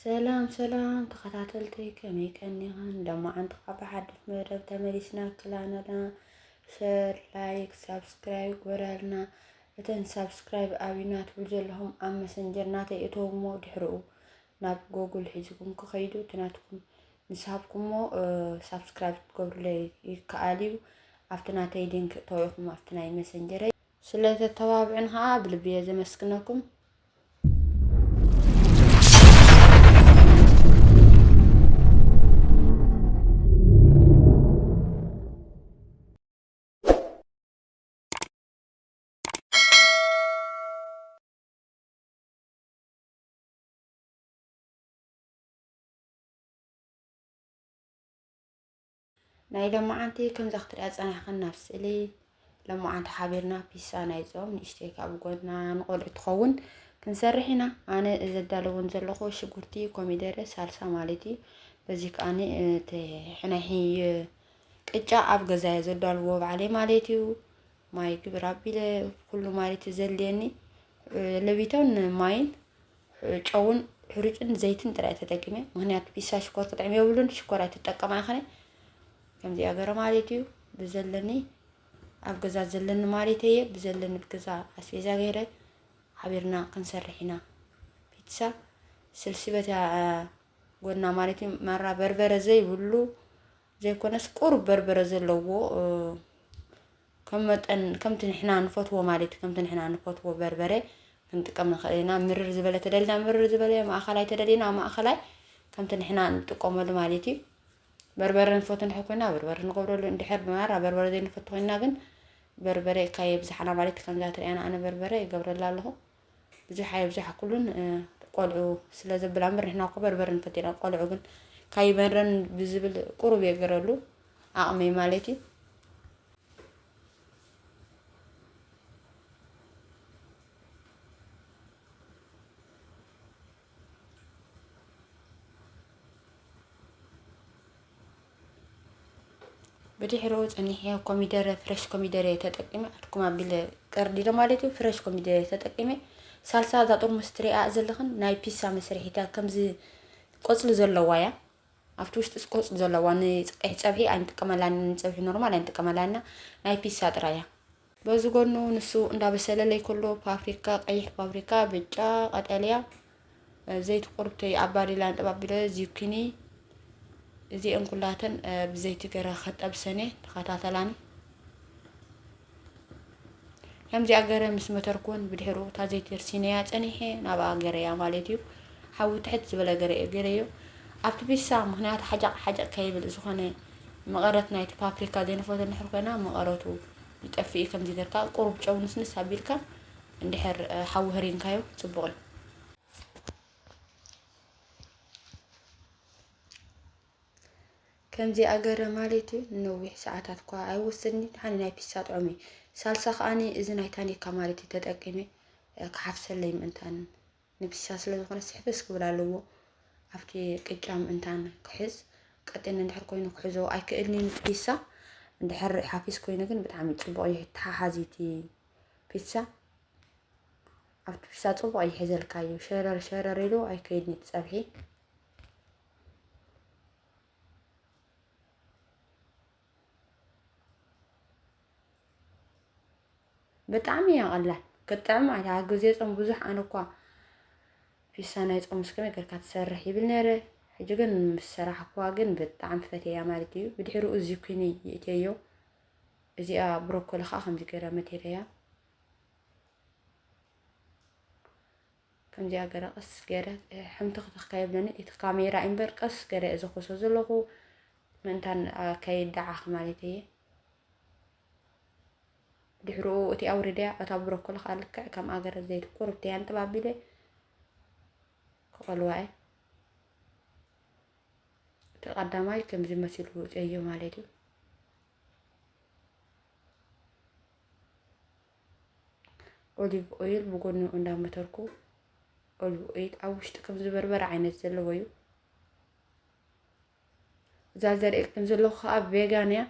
ሰላም ሰላም ተኸታተልተይ፣ ከመይ ቀኒኽን? ሎማዓንቲ ከዓ ብሓድሽ መደብ ተመሊስና ክላነና። ሸር፣ ላይክ፣ ሳብስክራይብ ግበራልና። እተን ሳብስክራይብ ኣብዩና ትብሉ ዘለኹም ኣብ መሰንጀር ናተይ እተውሞ፣ ድሕርኡ ናብ ጎጉል ሒዝኩም ክኸይዱ እቲ ናትኩም ንስሃብኩሞ ሳብስክራይብ ክትገብሩለይ ይከኣል እዩ። ኣብቲ ናተይ ሊንክ እተው ኢኹም ኣብቲ ናይ መሰንጀረይ። ስለ ተተባብዑን ከዓ ብልቢ እየ ዘመስግነኩም። ናይ ሎማዓንቲ ከምዛ ክትሪኣ ጸናሕክን ናብ ስእሊ። ሎማዓንቲ ሓቢርና ፒሳ ናይ ጾም ንእሽተይ ካብ ጎና ንቆልዑ ትኸውን ክንሰርሕ ኢና። ኣነ ዘዳለውን ዘለኹ ሽጉርቲ፣ ኮሚደረ፣ ሳልሳ ማለት እዩ። በዚ ከኣኒ እቲ ሕናሒ ቅጫ ኣብ ገዛየ ዘዳልዎ ባዕለይ ማለት እዩ። ማይ ግብር ኣቢለ ኩሉ ማለት እዩ ዘድልየኒ። ለቢቶን ማይን ጨውን ሕሩጭን ዘይትን ጥራይ ተጠቂመ። ምኽንያቱ ፒሳ ሽኮር ክጥዕም የብሉን፣ ሽኮር ኣይትጠቀማ ይኸነ። ከምዚኣ ገረ ማለት እዩ ብዘለኒ ኣብ ገዛ ዘለኒ ማለት እየ ብዘለኒ ብገዛ ኣስቤዛ ገይረ ሓቢርና ክንሰርሕ ኢና። ፒሳ ስልሲ በታ ጎና ማለት እዩ ማራ በርበረ ዘይብሉ ዘይኮነስ ቁሩብ በርበረ ዘለዎ ከም መጠን ከምቲ ንሕና ንፈትዎ ማለት እዩ። ከምቲ ንሕና ንፈትዎ በርበረ ክንጥቀም ንኽእል ኢና። ምርር ዝበለ ተደሊና ምርር ዝበለ፣ ማእኸላይ ተደሊና ማእኸላይ ከምቲ ንሕና ንጥቀመሉ ማለት እዩ። በርበረ ንፈቱ እንድሕር ኮይና በርበረ ንገብረሉ፣ እንድሕር ብማራ በርበረ ዘይንፈቱ ኮይና ግን በርበረ ካየብዝሓና ማለት ከምዛ ትሪኣና ኣነ በርበረ ይገብረላ ኣለኹ። ብዙሕ ኣየብዛሕኩሉን ቆልዑ ስለ ዘብላ እምበር ንሕና እኮ በርበረ ንፈቱ ኢና። ቆልዑ ግን ካይመረን ብዝብል ቁሩብ የገረሉ ኣቕመይ ማለት እዩ። ብድሕሩ ጸኒሐ ኮሚደረ፣ ፍረሽ ኮሚደረ ተጠቂመ፣ ኣድኩም ኣቢለ ቀርዲዶ ማለት እዩ። ፍረሽ ኮሚደረ ተጠቂመ። ሳልሳ እዛ ጥርሙስ ትሪኣ ዘለኽን ናይ ፒሳ መስርሒታ ከምዚ ቆጽሊ ዘለዋ እያ። ኣብቲ ውሽጢ ቆጽሊ ዘለዋ ንቀይሕ ጸብሒ ኣይንጥቀመላን፣ ንጸብሒ ኖርማል ኣይንጥቀመላን ኢና፣ ናይ ፒሳ ጥራይ እያ። በዚ ጎኑ ንሱ እንዳበሰለለይ ከሎ ፓፕሪካ፣ ቀይሕ ፓፕሪካ፣ ብጫ፣ ቀጠልያ፣ ዘይቲ ቁርብተይ ኣብ ባዴላ ኣንጠባቢለ፣ ዚኩኒ፣ እዚአን ኩላተን ብዘይቲ ገረ ከጠብሰን እየ። ተኸታተላኒ። ከምዚኣ ገረ ምስ መተርኩን ብድሕሩ እታ ዘይቲ ርሲነያ ጸኒሐ ናብኣ ገረያ ማለት እዩ። ሓዊ ትሕት ዝበለ ገረ እየ ገረዮ። ኣብቲ ፒሳ ምኽንያቱ ሓጃቕ ሓጃቕ ከይብል ዝኾነ መቐረት ናይቲ ፓፕሪካ ዘይንፈቶ እንድሕር ኮይና መቐረቱ ይጠፍእ እዩ። ከምዚ ገርካ ቁሩብ ጨው ንስንስ ኣቢልካ እንድሕር ሓዊ ህሪንካዮ ጽቡቕ እዩ። ከምዚ ኣገረ ማለት እዩ። ንነዊሕ ሰዓታት እኳ ኣይወስድን እዩ። ደሓን ናይ ፒሳ ጥዑም እዩ። ሳልሳ ከኣኒ እዚ ናይ ታኒካ ማለት እዩ ተጠቂመ ክሓፍሰለይ ምእንታን ንፒሳ ስለ ዝኾነ ስሕፍስ ክብል ኣለዎ። ኣብቲ ቅጫ ምእንታን ክሕዝ ቀጢን እንድሕር ኮይኑ ክሕዞ ኣይክእልን እዩ ፒሳ። እንድሕር ሓፊስ ኮይኑ ግን ብጣዕሚ ጽቡቕ እዩ። ተሓሓዚ እቲ ፒሳ ኣብቲ ፒሳ ጽቡቕ ይሕዘልካ እዩ። ሸረር ሸረር ኢሉ ኣይከይድን እዩ ጸብሒ። ብጣዕሚ እያ ቀላል ክትጥዕም ማለት ኣብ ግዜ ጾም ብዙሕ ኣነ እኳ ፒሳ ናይ ጾም እስከ ነገርካ ትሰርሕ ይብል ነረ። ሕጂ ግን ምስ ሰራሕኩዋ ግን ብጣዕሚ ፈትያ ማለት እዩ። ብድሕሪኡ እዚ ኩኒ ይእትየዮ። እዚኣ ብሮኮሊ ከዓ ከምዚ ገይረ መቴረያ። ከምዚኣ ገረ ቀስ ገረ ሕምትኽትኽ ከየብለኒ እቲ ካሜራ እምበር ቀስ ገረ እየ ዘኮሶ ዘለኹ ምእንታን ከይደዓኽ ማለት እየ። ድሕርኡ እቲ ኣውሪደያ እታ ብሮኮሊ ከዓ ልክዕ ከምኣ ገረ ዘይቲ ቁርብቲ እያ እንጥብ ኣቢለ ክቐልዋ እየ። እቲ ቀዳማይ ከምዚ መሲሉ ውፅየዮ ማለት እዩ። ኦሊቭ ኦይል ብጎኑ እንዳመተርኩ ኦሊቭ ኦይል ኣብ ውሽጢ ከምዚ በርበረ ዓይነት ዘለዎ እዩ። እዛ ዘርእየክን ዘለኹ ከዓ ቬጋን እያ።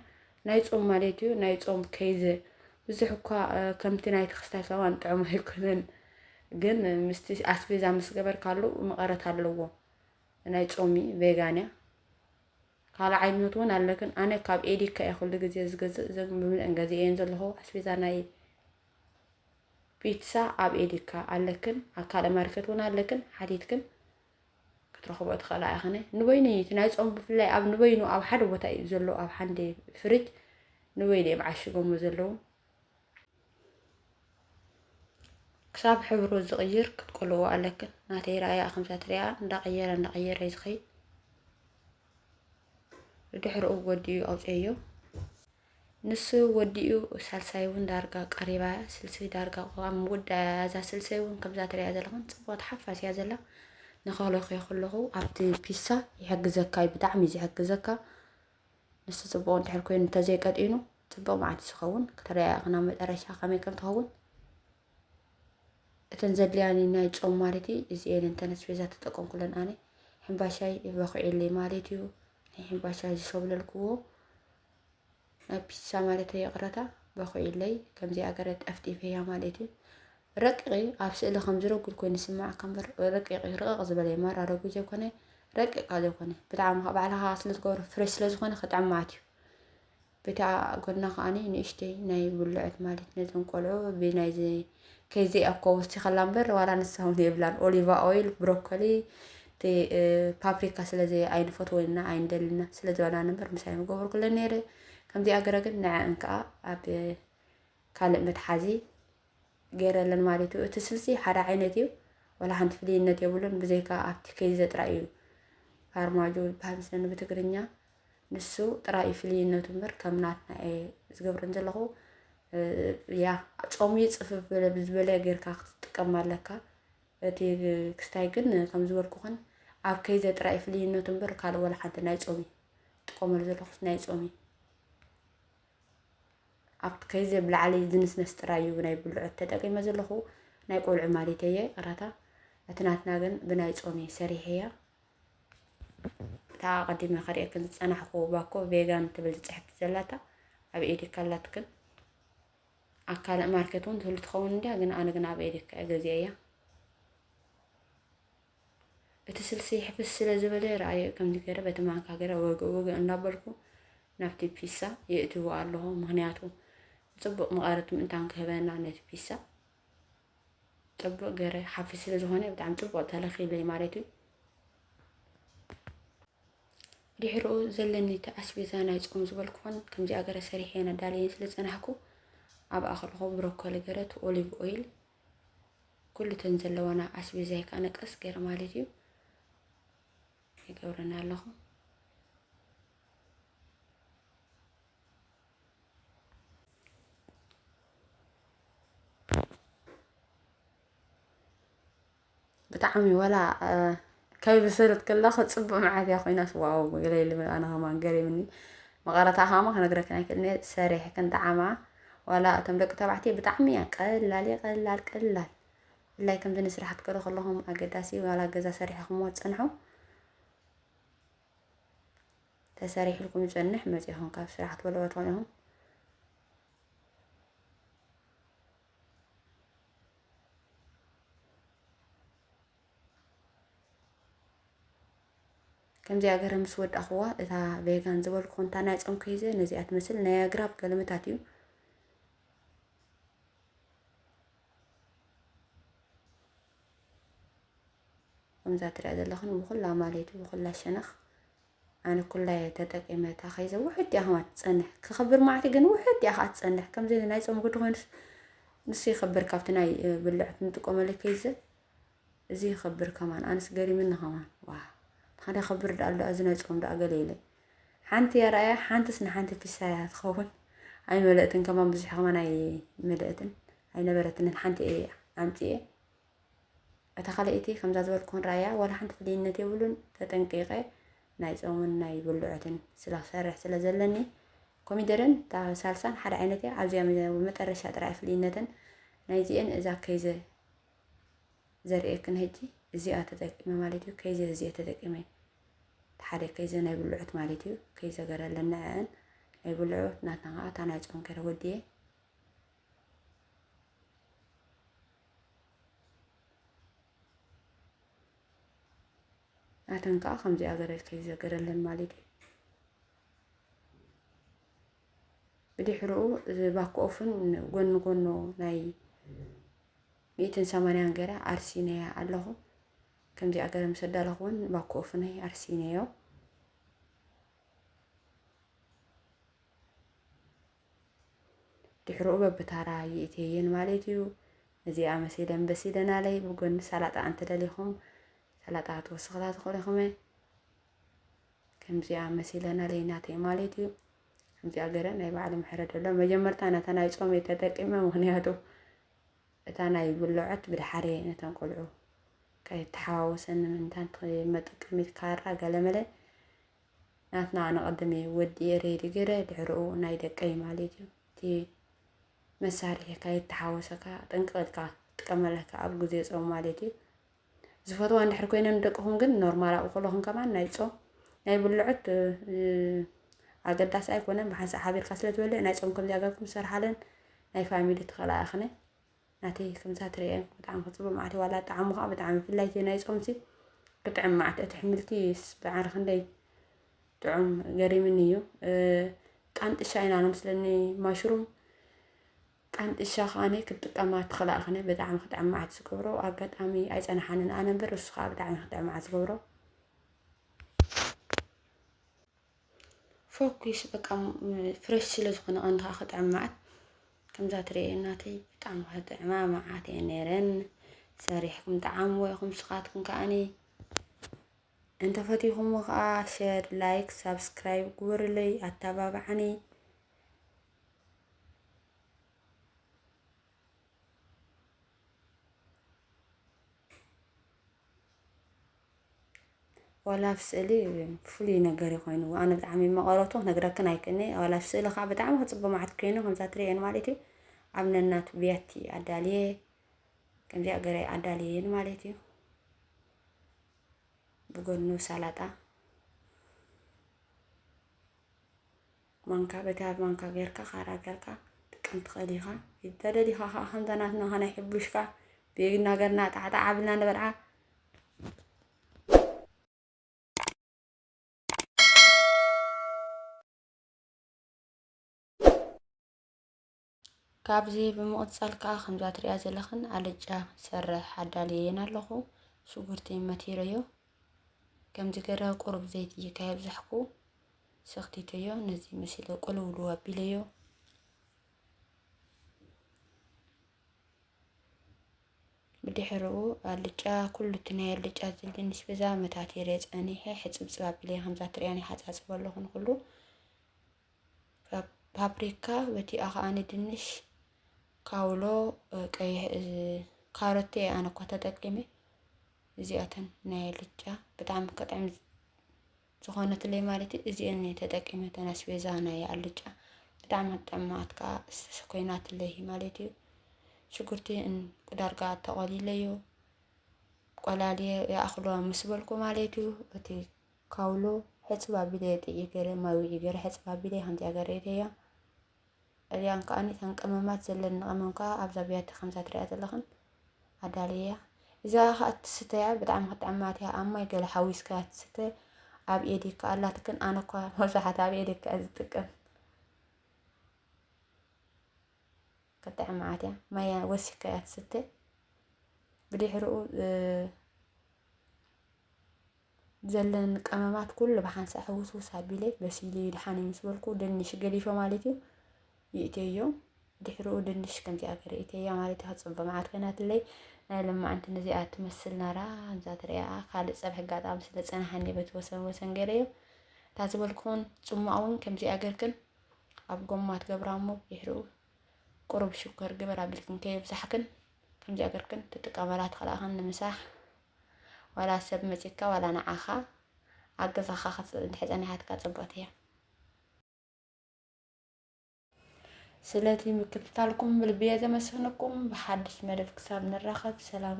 ናይ ጾም ማለት እዩ። ናይ ጾም ከይዘ ብዙሕ እኳ ከምቲ ናይ ተኽስታይ ሰዋን ጥዑም ኣይኮነን፣ ግን ምስቲ ኣስቤዛ ምስ ገበርካሉ መቐረት ኣለዎ። ናይ ጾሚ ቬጋን እያ። ካልእ ዓይነት እውን ኣለክን። ኣነ ካብ ኤዲካ እየ ኩሉ ግዜ ዝገዝእ፣ እዘን ብምልአን ገዚኤን ዘለኹ። ኣስቤዛ ናይ ፒትሳ ኣብ ኤዲካ ኣለክን፣ ኣብ ካልእ ማርኬት እውን ኣለክን፣ ሓቲትክን ክትረኽቦ ትኽእላ ኢኽን። ንበይኑ እዩ እቲ ናይ ጾም፣ ብፍላይ ኣብ ንበይኑ ኣብ ሓደ ቦታ እዩ ዘሎ፣ ኣብ ሓንደ ፍሪጅ ንበይኑ እዮም ዓሺጎሞ ዘለዉ። ክሳብ ሕብሩ ዝቕይር ክትቆልዎ ኣለክን። ናተይ ረኣያ ከምዛ ትሪኣ እንዳቐየረ እንዳቐየረ እዩ ዝኸይድ። ድሕርኡ ወዲኡ ኣውፅአዮ። ንሱ ወዲኡ ሳልሳይ እውን ዳርጋ ቀሪባ፣ ስልሲ ዳርጋ ኣብ ምውዳእ እያ። እዛ ስልሰይ እውን ከምዛ ትሪኣ ዘለኹን ጽቡቕቲ ሓፋስ እያ ዘላ። ንኸለኹ ከለኹ ኣብቲ ፒሳ ይሕግዘካ እዩ፣ ብጣዕሚ እዩ ዝሕግዘካ። ንሱ ጽቡቕ እንድሕር ኮይኑ እንተዘይቀጢኑ ጽቡቕ መዓት ዝኸውን ክትሪኣ ኢኻ ናብ መጨረሻ ከመይ ከም ትኸውን። እተን ዘድልያኒ ናይ ጾም ማለት እዩ እዚኤን እንተን ኣስቤዛ ተጠቀምኩለን ኣነ። ሕምባሻይ በኹዒለይ ማለት እዩ። ናይ ሕምባሻ ዝሸብለልክዎ ናይ ፒሳ ማለት እዩ፣ ይቕረታ፣ በኹዒለይ ከምዚኣ ገረ ጠፍጢፈያ ማለት እዩ። ረቂቕ እዩ፣ ኣብ ስእሊ ከም ዝረጉድ ኮይኑ ዝስምዓካ እምበር ረቂቕ እዩ፣ ርቕቕ ዝበለ እዩ፣ ማራ ረጉድ ዘይኮነ፣ ረቂቕካ ዘይኮነ፣ ብጣዕሚ ከዓ ባዕልኻ ስለ ትገብሮ ፍሬሽ ስለ ዝኾነ ክጥዕም ማለት እዩ። በታ ጎና ከዓኒ ንእሽተይ ናይ ብልዖት ማለት ነዞም ቆልዑ ብናይዚ ከይዚ ኣኮ ወሲኸላ እምበር ዋላ ንሳ እውን የብላን። ኦሊቫ ኦይል፣ ብሮኮሊ፣ እቲ፣ እ፣ ፓፕሪካ ስለ ዘይ-፣ ኣይንፈትወን ኢና፣ ኣይንደልን ኢና ስለ ዝበላን እምበር ምሳይ ምገበርኩለን ነይረ። ከምዚኣ ገረ ግን ንዐአን ከዓ ኣብ ካልእ መትሓዚ ገይረለን ማለት እዩ። እቲ ስልሲ ሓደ ዓይነት እዩ፣ ዋላ ሓንቲ ፍልይነት የብሉን፣ ብዘይካ ኣብቲ ከይዘ ጥራይ እዩ ፋርማጆ ዝበሃል መስለኒ ብትግርኛ። ንሱ ጥራይ እዩ ፍልይነቱ እምበር ከም ናትና እየ ዝገብረን ዘለኹ። እ፣ ያ፣ ጾም እዩ፣ ጽፍፍ ዝበለ ብዝበለ ጌርካ ክትጥቀም ኣለካ። እቲ ክስታይ ግን ከም ዝበልኩኽን ኣብ ከይዘ ጥራይ እዩ ፍልይነቱ እምበር ካልእ ዋላ ሓንቲ ናይ ጾም እዩ። ጥቀመሉ ዘለኹስ ናይ ጾም እዩ። ኣብ ከይዘ ብላዕሊ ዝንስነስ ጥራይ እዩ ናይ ብልዖት ተጠቂመ ዘለኹ፣ ናይ ቆልዑ ማለት እየ። ቅራታ እቲ ናትና ግን ብናይ ጾም እየ ሰሪሐያ። እታ ኣቐዲመ ከርእየክን ዝጸናሕኩ ባኮ ቬጋን ትብል ዝጽሕፍቲ ዘላታ ኣብ ኤዲካ ኣላትክን። ኣብ ካልእ ማርኬት እውን ትህሉ ትኸውን እንድያ፣ ግን ኣነ ግን ኣብ ኤዲካ እየ ገዚአያ። እቲ ስልሲ ሕፍስ ስለ ዝበለ ረኣየ፣ ከምዚ ገይረ በቲ ማንካ ገይረ ወግእ ወግእ እናበልኩ ናብቲ ፒሳ የእትዎ ኣለኹ። ምኽንያቱ ጽቡቕ መቐረት ምእንታን ክህበና ነቲ ፒሳ ጽቡቕ ገይረ ሓፊስ ስለ ዝኾነ ብጣዕሚ ጽቡቕ ተለኺለይ ማለት እዩ። ድሕሪኡ ዘለኒ እቲ ኣስቤዛ ናይ ጾም ዝበልኩዎን ከምዚኣ ገረ ሰሪሐ ኣዳልየ ስለ ዝጸናሕኩ ኣብኣ ከለኹ ብሮኮሊ ገረ እቲ ኦሊቭ ኦይል ኩሉ እተን ዘለዋና ኣስቤዛይ ከኣ ነቀስ ገይረ ማለት እዩ ይገብረና ኣለኹ። ብጣዕሚ ወላ፣ እ፣ ከይብሰለት ከላ ክጽብቕ መዓት እያ ኮይናስ፣ ዋው፣ ገለ ኢሉ ኣነ ከማን ገሪምኒ። መቐረታ ከማ ክነግረክን ኣይክእልን እየ፣ ሰሪሕክን ጠዓማ። ዋላ እቶም ደቂ ተባዕትዮ ብጣዕሚ እያ ቀላል፣ እየ ቀላል፣ ቀላል። ብፍላይ ከምዚ ንስራሕ ክትከዱ ከለኹም ኣገዳሲ፣ ዋላ ገዛ ሰሪሕኹምዎ ትጸንሑ፣ ተሰሪሕልኩም ይጸንሕ፣ መጺኹም ካብ ስራሕ ክትበልዑ ትኾኑ ኢኹም። ከምዚኣ ገረ ምስ ወዳእኽዋ፣ እታ ቬጋን ዝበልኩኹም፣ እታ ናይ ጾም ከይዘ ነዚኣ ትመስል፣ ናይ ኣግራብ ገልምታት እዩ። ከምዛ ትሪኣ ዘለኽን ብኹላ ማለት እዩ፣ ብኹላ ሸነኽ ኣነ ኩላ እየ ተጠቂመ። እታ ከይዘ ውሕድ እያ ከማ ትጸንሕ፣ ክኸብር ማዕቲ ግን ውሕድ እያ ከኣ ትጸንሕ። ከምዚ ናይ ጾም ግዲ ኮይኑስ ንሱ ይኸብር ካብቲ ናይ፣ እ፣ ብልዕት ንጥቀመሉ ከይዘ። እዚ ይኸብር ከማን፣ ኣነስ ገሪምኒ ከማን። ዋ፣ ሓደ ከብር ደኣ ኣሎ፣ እዚ ናይ ጾም ደኣ ገለ ኢለ። ሓንቲ እያ ረኣያ፣ ሓንትስ ንሓንቲ ፒሳ እያ ትኸውን። ኣይመለእትን ከማን፣ ብዙሕ ከማን ኣይመለእትን፣ ኣይነበረትንን። ሓንቲ እየ ኣምጽኤ። እታ ካልኣይቲ ከምዛ ዝበልኩን ረኣያ፣ ዋላ ሓንቲ ፍልይነት የብሉን። ተጠንቂቐ ናይ ጾምን ናይ ብልዖትን ስለ ክሰርሕ ስለ ዘለኒ፣ ኮሚደረን እታ ሳልሳን ሓደ ዓይነት እያ። ኣብዚኣ መ-፣ መጠረሻ ጥራይ ፍልይነተን ናይዚኤን እዛ ከይዘ ዘርእየክን ሕጂ እዚኣ ተጠቂመ ማለት እዩ። ከይዘ እዚኣ ተጠቂመ። ሓደ ከይዘ ናይ ብልዖት ማለት እዩ። ከይዘ ገረ ኣለና ንዐን ናይ ብልዖት ናትና ኸዓ እታ ናይ ጾም ገረ ወድየ። ናተን ከዓ ከምዚኣ ገረ ከይዘገረለን ማለት እዩ። ብድሕርኡ እዚ ባኮ ኦፍን ጎኒ ጎኖ ናይ ሚእትን ሰማንያን ገረ ኣርሲነያ ኣለኹ። ከምዚኣ ገረ ምስ ኣዳለኹ እውን ባኮ ኦፍነይ ኣርሲነዮ። ድሕርኡ በብታራ ይእትየየን ማለት እዩ። እዚኣ መሲለን በሲለናለይ። ብጎኒ ሰላጣ እንተደሊኹም ሰላጣ ክትወስኽላ ትኽእሉ ኢኹም። ከምዚኣ መሲለናለይ ናተይ ማለት እዩ። ከምዚኣ ገረ ናይ ባዕሎም ሕረድ ኣሎ። መጀመርታ ነታ ናይ ጾም እየ ተጠቂመ፣ ምኽንያቱ እታ ናይ ብልዖት ብድሓር እየ ነተን ቆልዑ ከይተሓዋወሰኒ ምንታን መጠቀሚት ካራ ገለመለ ናትና ንቐድም እየ ወዲኤ ሬዲ ገይረ፣ ድሕርኡ ናይ ደቀይ ማለት እዩ። እቲ መሳርሒ ከይተሓወሰካ ጥንቅቕ ኢልካ ትጥቀመለካ ኣብ ግዜ ጾም ማለት እዩ። ዝፈትዋ እንድሕር ኮይነን ደቅኹም ግን ኖርማል ኣብኡ ከለኹም ከማን ናይ ጾም ናይ ብልዖት፣ እ፣ ኣገዳሲ ኣይኮነን። ብሓንሳእ ሓቢርካ ስለ ትበልዕ ናይ ጾም ከምዚኣ ጌርኩም ዝሰርሓለን ናይ ፋሚሊ ትኸላ ኣኽነ ናተይ ከምዛ ትርእየን ብጣዕሚ ክጽቡቕ መዓት ዋላ ጣዕሙ ከዓ ብጣዕሚ ብፍላይ እቲ ናይ ጾምሲ ክጥዕም መዓት እቲ ሕምልቲ ስ-፣ ብዓር ክንደይ ጥዑም ገሪምኒ እዩ። እ፣ ቃንጥሻ ኢና ነምስለኒ ማሽሩም ቃንጥሻ ከዓኒ ክትጥቀማ ትኽእላ ኢኽነ ብጣዕሚ ክጥዕም መዓት ዝገብሮ ኣጋጣሚ ኣይጸናሓንን ኣነ እምበር እሱ ከዓ ብጣዕሚ ክጥዕም መዓት ዝገብሮ። ፎኪስ በቃ ም-፣ ፍረሽ ስለ ዝኾነ ቀንዲ ከዓ ክጥዕም መዓት ከምዛ ትርእየ እናተይ ብጣዕሚ ክጥዕማ መዓት እየ ነይረን። ሰሪሕኩም ጠዓምዎ ኢኹም ስኻትኩም ከዓኒ እንተፈቲኹምዎ ከዓ ሸር፣ ላይክ፣ ሳብስክራይብ ግበሩለይ፣ ኣተባብዓኒ። ዋላ ኣብ ስእሊ ፍሉይ ነገር እዩ ኮይኑ፣ ኣነ ብጣዕሚ መቐረቱ ክነግረክን ኣይክእልኒ። ዋላ ኣብ ስእሊ ከዓ ብጣዕሚ ክፅቡ መዓት ኮይኑ ከምዛ ትርእየን ማለት እዩ። ኣብ ነናቱ ብያቲ ኣዳልየ ከምዚኣ ገረ ኣዳልየን ማለት እዩ። ብጎኑ ሰላጣ ማንካ፣ በታ ማንካ ጌርካ፣ ካራ ጌርካ ትጥቀም ትኽእል ኢኻ። እንተደሊኻ ኸዓ ከምዛ ናትና ኸ ናይ ሕቡሽካ ቤግና ገርና ጣዕጣዕ ኣብልና ንበልዓ። ካብዚ ብምቕጻል ከኣ ከምዛ ትሪኣ ዘለኽን ኣልጫ ክሰርሕ ኣዳልየየን ኣለኹ። ሽጉርቲ መቲረዮ። ከምዚ ገረ ቁሩብ ዘይቲ ከየብዛሕኩ ሰኽቲተዮ። ነዚ መሲለ ቅልውልው ኣቢለዮ። ብድሕርኡ ኣልጫ፣ ኩሉ እቲ ናይ ኣልጫ ዝልኒ ኣስቤዛ መታቲረ ጸኒሐ ሕጽብጽብ ኣቢለ ከምዛ ትሪኣኒ ሓጻጽቦ ኣለኹ ንኹሉ። ፓፕሪካ፣ በቲኣ ከኣኒ ድንሽ፣ ካውሎ፣ እ፣ ቀይሕ፣ እ፣ ካሮት እየ ኣነ እኳ ተጠቂመ። እዚኣተን ናይ ኣልጫ ብጣዕሚ ክጥዕም ዝኾነትለይ ማለት እዩ። እዚአን እየ ተጠቂመ፣ እተን ኣስቤዛ ናይ ኣልጫ ብጣዕሚ ጥዕማት ከዓ ስ-፣ ኮይናትለይ ማለት እዩ። ሽጉርቲ እን-፣ ዳርጋ ተቖሊለዮ፣ ቆላልየ ይኣኽሎ ምስ በልኩ ማለት እዩ። እቲ ካውሎ ሕጽብ ኣቢለ ጥዒ ገይረ፣ ማይ ውዒ ገይረ፣ ሕጽብ ኣቢለ ከምዚኣ ገይረ እተያ። እዚኣን ከኣኒ እተን ቀመማት ዘለኒ ቀመም ከኣ ኣብዛ ብያቲ ከምዛ ትሪኣ ዘለኽን ኣዳልየያ። እዛ ከኣ እትስተያ ብጣዕሚ ክትጥዕማት እያ። ኣብ ማይ ገለ ሓዊስካ እያ ትስተ። ኣብ ኤዲካ ኣላትክን፣ ኣነ እኳ መብዛሕትኣ ኣብ ኤዲካ እየ ዝጥቀም። ክትጥዕም መዓት እያ። ማይ ወሲኽካ እያ ትስተ። ብድሕርኡ፣ እ፣ ዘለኒ ቀመማት ኩሉ ብሓንሳእ ሕውስውስ ኣቢለ በሲሉ እዩ ደሓን እዩ ምስ በልኩ፣ ድንሽ ገዲፈ ማለት እዩ፣ ይእትየዮ። ድሕርኡ ድንሽ ከምዚኣ ገይረ እትየያ ማለት እዩ። ክጽብቕ መዓት ኮይናትለይ። ናይ ለማዓንቲ ነዚኣ ትመስል ናራ፣ እዛ ትሪኣ። ካልእ ጸብሒ ኣጋጣሚ ስለ ጸናሓኒ በቲ ወሰን ወሰን ገይረዮ። እታ ዝበልኩኹን ጽሟቕ እውን ከምዚኣ ገርክን ኣብ ጎማ ትገብራ እሞ ብድሕርኡ ቁሩብ ሽኮር ግበር ኣቢልክን ከየብዛሕክን ከምዚኣ ገርክን ትጥቀማላ ትኽእላ ኢኽን ንምሳሕ። ዋላ ሰብ መጺካ ዋላ ንዓኻ ኣብ ገዛኻ ከጽ-፣ እንድሕር ጸኒሓትካ ጽብቕቲ እያ። ስለቲ ምክትታልኩም ብልቢ እየ ዘመስግነኩም። ብሓድሽ መደብ ክሳብ ንራኸብ ሰላም።